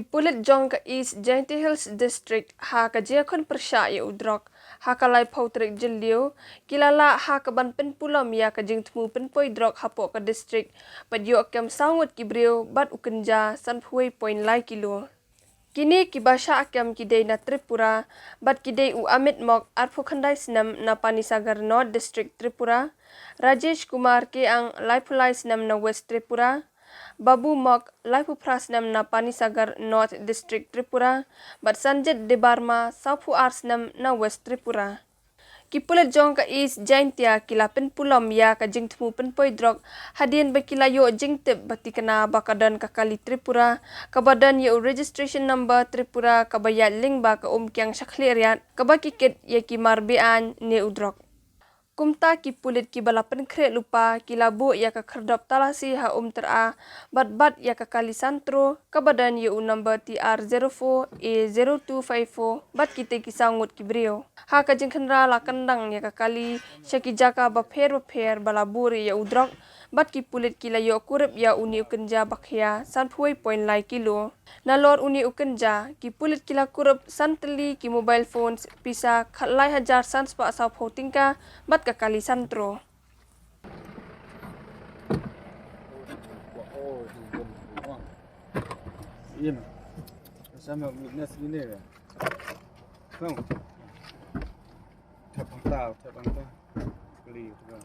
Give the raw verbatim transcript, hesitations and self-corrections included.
Pulit jong ka East Jaintia Hills District ha ka jingïakhun pyrshah ïa u drok ha ka laiphew tarik Jylliew ki la lah ha kaban pynpulom ïa ka jingthmu pynpoi drok hapoh ka district bad ïoh kem saw ngut ki briew bad u kynja sanphew wei point lai kilo. Kine kiba shah kem ki dei na Tripura bad ki dei u Amit Mok, arphew khyndai snem, na Panisagar North District, Tripura, Rajesh Kumar Keang, laiphew lai snem, na West Tripura, Babu Mok, laiphew phra snem, na Panisagar North District, Tripura, bad Sanjit Debbarma, sawphew ar snem, na West Tripura. Ki pulit jong ka East Jaintia ki la pynpulom ïa ka jingthmu pynpoi drok hadien ba ki la ïoh jingtip ba thikna ba ka don ka kali Tripura kaba don ïa u registration number Tripura kaba ïaid lyngba ka Umkiang Shakhlieh Riat kaba ki kit ïa ki mar beaiñ ne u drok. Kumta ki pulit kiba la pynkhreh lypa ki la buh ïa ka khyrdop talasi ha Umtyra bad bat ïa ka kali Santro kaba don ïa u number T R zero four A zero two five four bad kitei ki saw ngut ki briew. Ha ka jingkhynra la kyndang ïa ka kali sha ki jaka bapher bapher ba la bur ïa u drok bad ki pulit ki la ïoh kurup ïa une u kynja ba khia sanphew wei point lai kilo. Nalor une u kynja ki pulit ki la kurup san tylli ki mobile phones, pisa khatlai hajar san spah sawphew tyngka bad ka kali Santro. Im. Sama witness ini ya. Kong. Tap tap tap tap. Kali tu kan.